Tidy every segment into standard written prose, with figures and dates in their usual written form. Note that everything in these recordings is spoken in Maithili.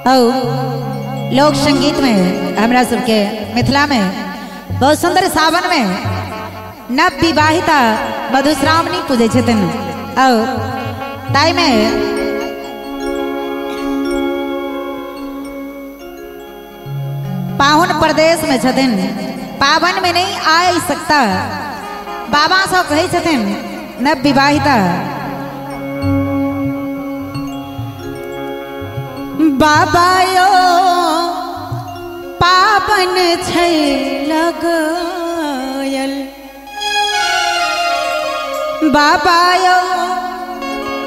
और लोक संगीत में हमरा सबके मिथिला में बहुत सुंदर सावन में नव विवाहिता मधुश्रावणी पूजै छथिन और ताहि में पाहुन प्रदेश में छथिन, पावन में नहीं आ सकता। बाबा सब कहै छथिन नव विवाहिता बाबा यो पावन छै लगायल, बाबा यो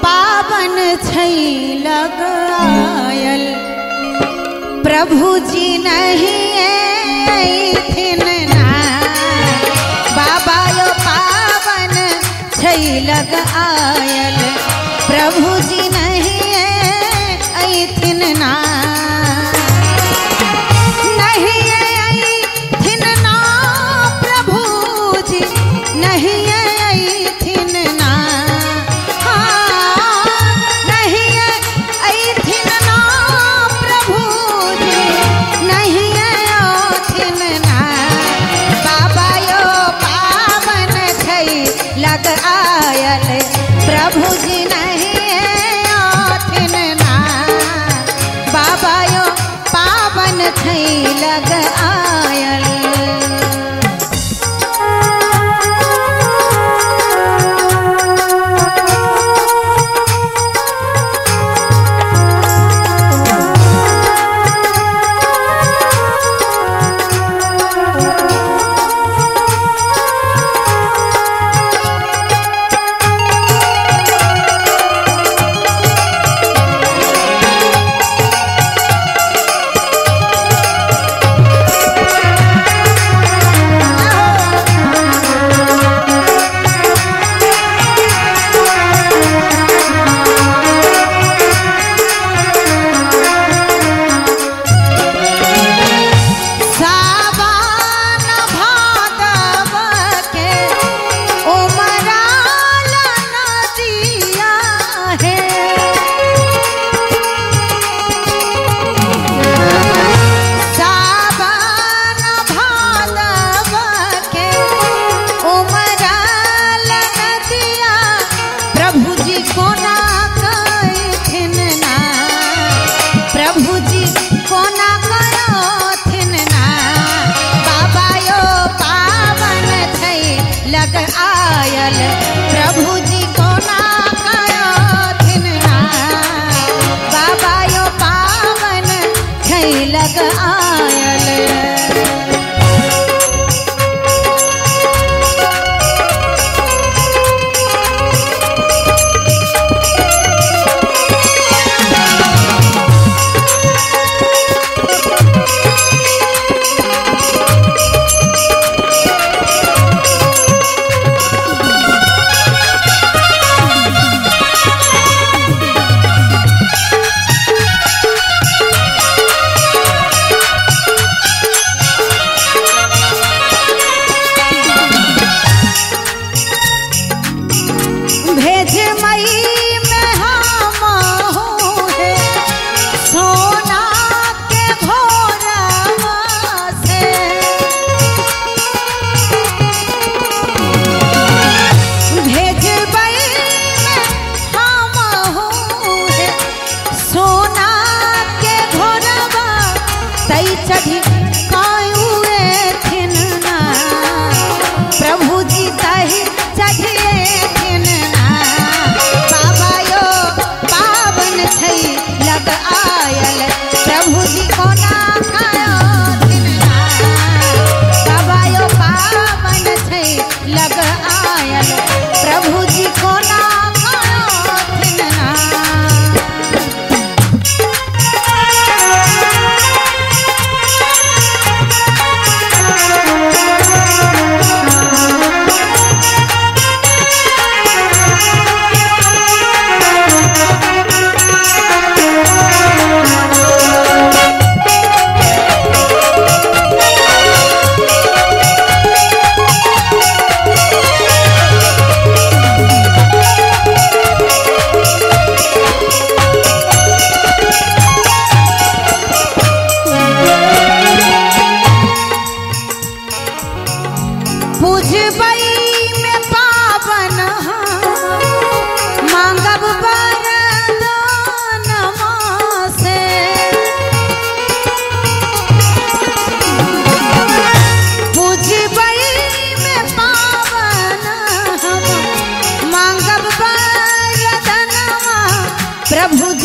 पावन छै लगायल, प्रभु जी नहीं अइथिन ना, बाबा यो पावन छै लगायल, प्रभु जी नहीं अइथिन ना, नहीं अइथिन ना प्रभु जी नहीं अइथिन ना, हाँ नहीं अइथिन ना प्रभु जी नहीं अइथिन ना, बाबा यो पावन छै लग आयल, प्रभु जी नहीं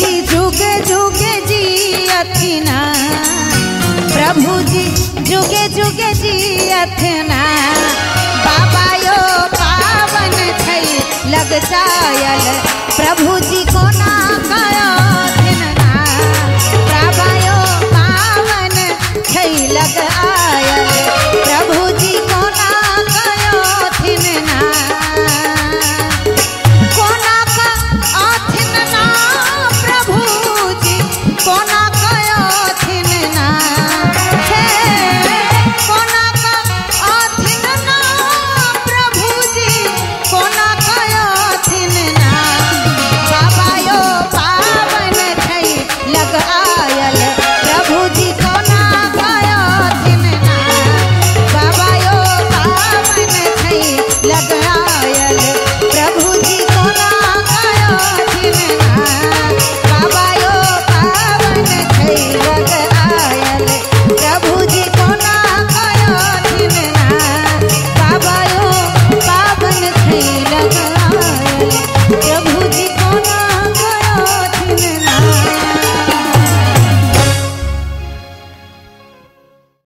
जी जुगे जुगे जियथिना, प्रभु जी जुगे जुगे जियथिना। बाबा यो पावन छै लग जायल, प्रभु जी कोना कया